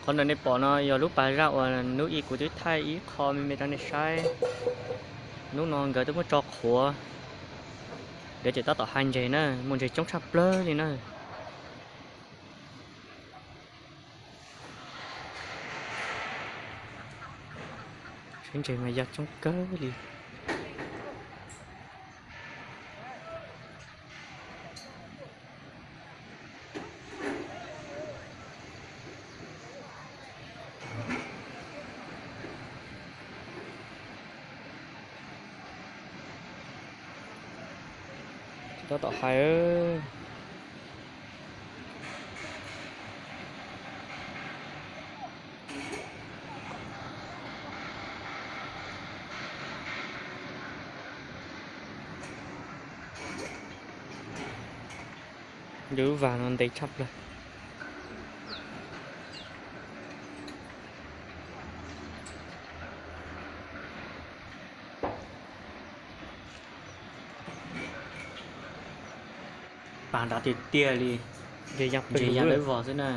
Qhov ntawm nej pom no yog lub pas zaj uas hnub ib kuv twb thaij ib qho me me rau nej saib. Hnub no nkawd twb muab tso qhuav, nkawd tseem tab tom hais ntses na, muaj ntses coob tshaj plaws li na. Sab ntses mas ya coob kawg li. Tab tom hais. Lub vas no ntev tshaj plaws. Pas nrad tiag tiag li, ntses ya dawb vog xwb na.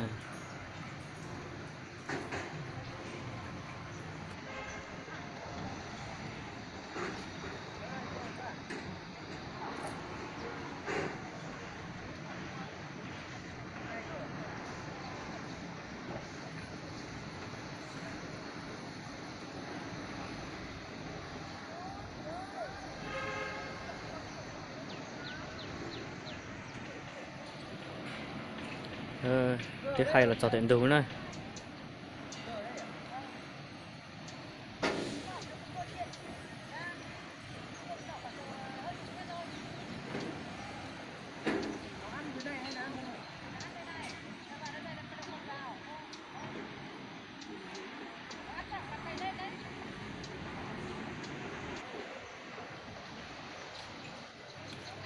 Twb hais los txog tiam ntug na.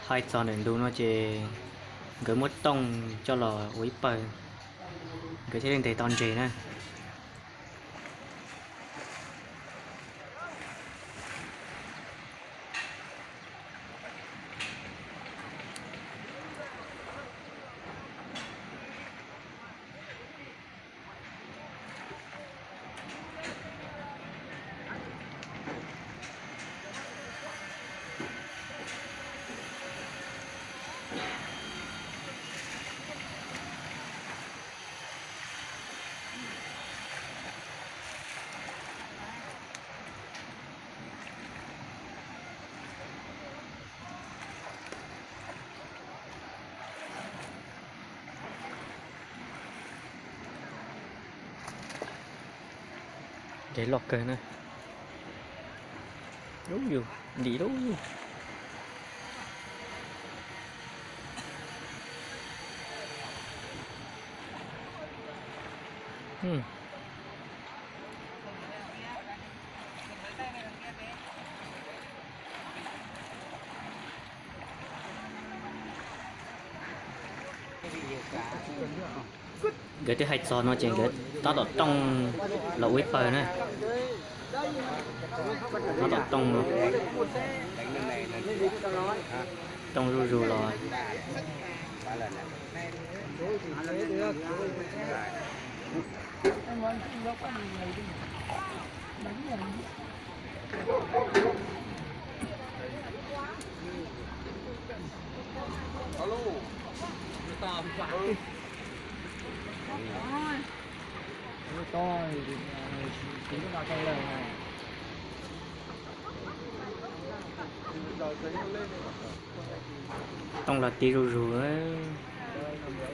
Hais txog ntawm ntug no ces nkawd muab tooj coj los ua ib pawg, nkawd thiaj li ntes tau ntses na. Ntses loj kawg na. Ub, yus dim lub. Nkawd twb hais txog no ces nkawd tab tom tooj los ua ib pawg na. Tab tom tooj no, tooj zuj zus los. Tooj los tib zuj zus.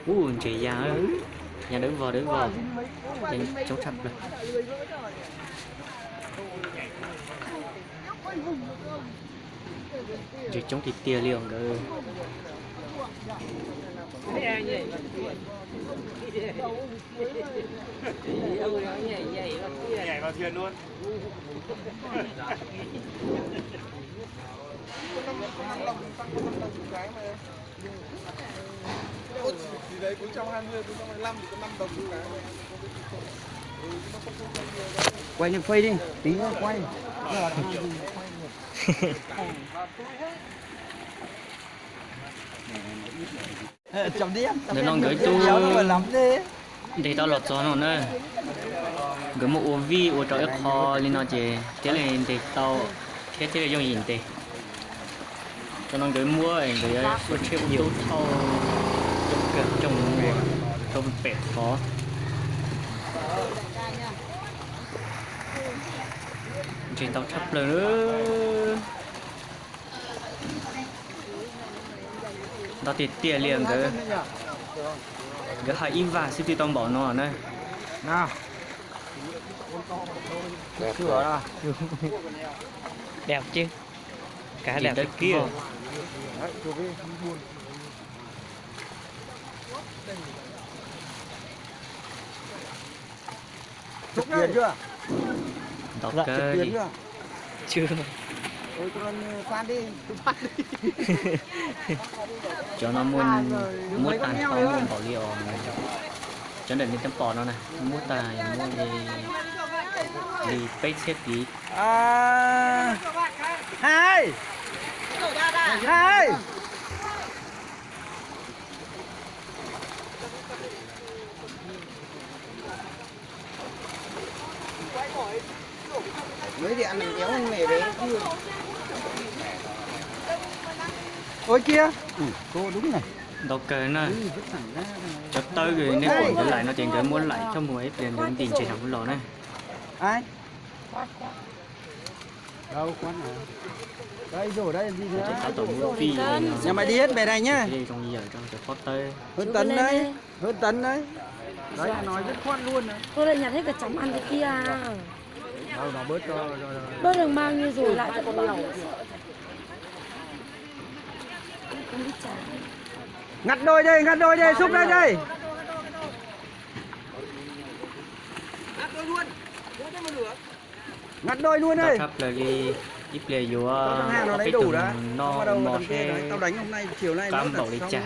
Ub, ntses ya, ya dawb vog dawb vog, coob tshaj plaws. Ntses coob tiag tiag li os nkawd. Quay lên Face đi, tí nữa quay. Ntawm no nkawd ib tug, Ntes tau los txog no na, nkawd muab ua vij ua rau ib qho li no ces thiaj li ntes tau thiab thiaj li yooj yim ntes. Cov no nkawd muab nkawd ua tshiab ua tub thauj coob kawg, coob muag rau pem qhov. Ntseg ntau tshaj plaws. Ntau tiag tiag li nkawd, nkawd hais ib vag xwb twb tau npaum no na. Dawb kiag. Ntau kawg li. Cov no muab tag nrho muaj npaum li os, cov ntawm nej twb pom no na, muab tag muaj li peb txhiab kiv. Hais, hais. Ntau kawg na. Cov tawb nej pom nkawd laim no ces nkawd muab laim coj mus ib pliag nkawd ntim ntses nram ub los na. Tab tom muab vij li no, thiaj li zoo yam rau cov pob tawb. Tôi lại nhặt hết cả chấm ăn cái kia. Bớt đừng mang như rồi lại cho tôi. Ngặt đôi đây, ngặt đôi đây, xúc đây đây. Ngặt đôi luôn đây. Tau tshaj plaws li, ib pliag yuav ob peb tug noj ua mov seb qab npaum li cas.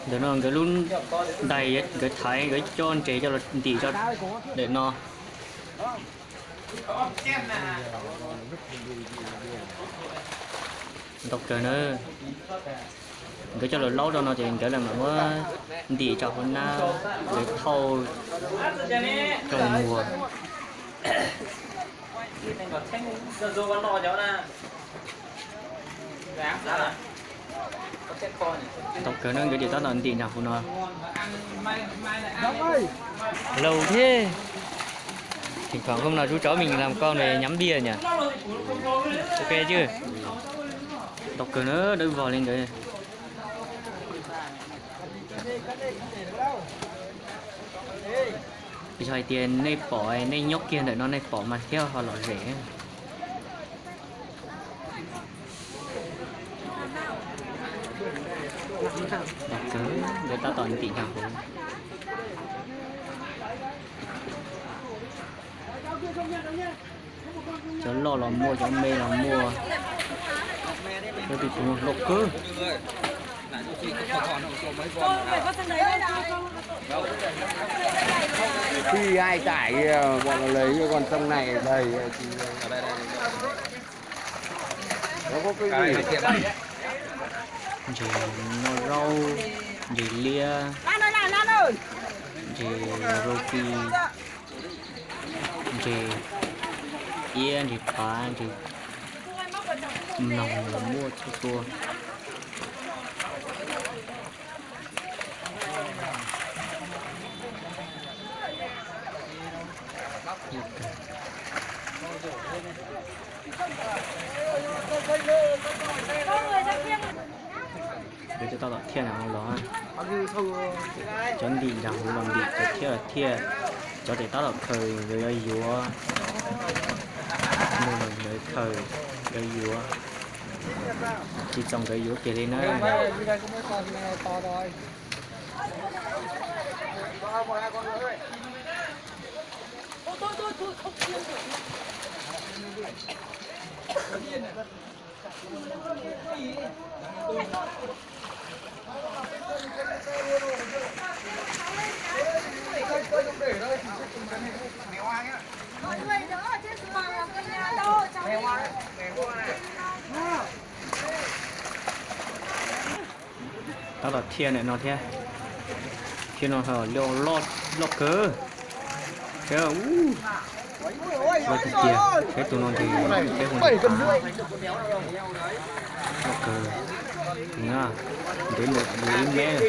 Ntawm no nkawd lub ntais nkawd thaiv nkawd coj ntses coj los ntim rau ntawm no. Ntau kawg na. Nkawd coj los laub rau no ces nkawd lam mam muab ntim rau hauv nab, nkawd thauj rau muag. Ntau kawg na, nkawd ces tab tom ntim nram hauv no. Laus thiab. Thỉnh thoảng hôm nào chú cháu mình làm con rồi nhắm bia nhỉ? Ok chứ? Ntau kawg na, dawb vog li ntawd. Yog hais tias nej pom, nej nyob kiag ntawm no nej pom mas thiaj ho lom zem. Ntau kawg, nkawd tab tom ntim nram hauv. Cov loj los muaj, cov me los muaj. Cov twg tus no loj kawg. Phi ai tải kìa, bọn nó lấy cái con sông này đầy. Ntses noj zaub, ntses liab, ntses rau ti, ntses iab, ntses pav, ntses mloog, muaj txhua tua. Nkawd cov tab tom thiaj nram hauv los, cov ntim nram hauv los ntim, cov thiaj los thiaj, cov tab tom khaws nkawd yuav yuav, mus nkawd khaws nkawd yuav, tsis txaus nkawd yuav kiag li na. Tab tom thiaj ntawm no thiab, thiaj no loj kawg. Saib, loj tiag tiag, saib tus no ntshe peb hu nws qav. Loj kawg, ntev mus ib mev.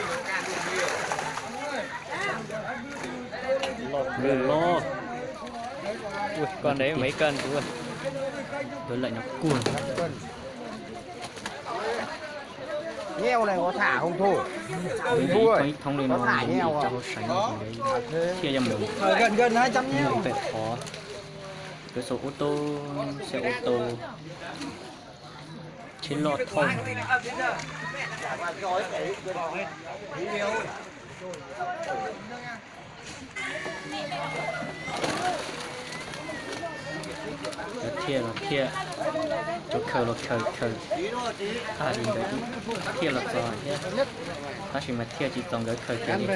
Loj, koj ntev mus ib kawg ntuv. Lawm no kuag. Ib thoob li no, cov hauv seev no thiaj yuav mus pem qhov, lawv sau ua tau, xe ua tau, tsheb loj thauj. Cov thiaj los thiaj, cov khaws los khaws khaws, tas li ntawd thiaj los txog thiab, tab sis mas thiaj tsis txaus nkawd khaws kiag li.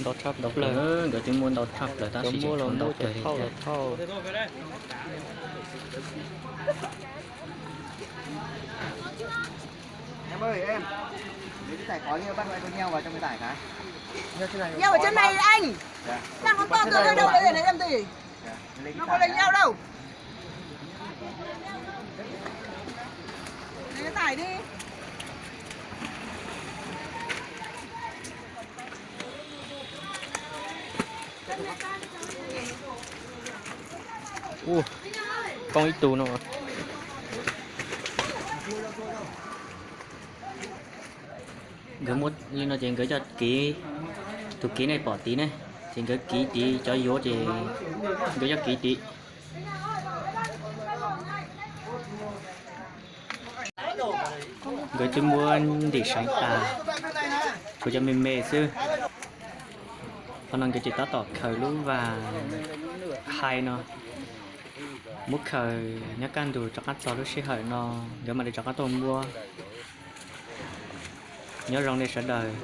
Ntau tshaj plaws, nkawd twb muab ntau tshaj plaws tab sis tseem tshuav ntau kawg li thiab. Em ơi, em, lấy cái thẻ có liêu bác lại cho nhau vào trong cái thẻ cái. Nhau ở trên này anh. Đang có to, to, to, to, to, to, to. Nó có lên nhau đâu. Lấy cái thẻ đi. Ua, poob ib tug no. Nkawd muab li no ces nkawd coj kiv, tus kiv nej pom tid ne, ces nkawd kiv tid, cov yuav ces nkawd coj kiv tid. Nkawd twb muab ntim seev tas, tshuav cov me me xwb. Qhov no nkawd ces tab tom khaws lub vas hai no, muab khaws nyob kaj ntug rov qab txog lub sij hawm no nkawd mam li rov qab tuaj muab. Nyob zoo nej sawv daws.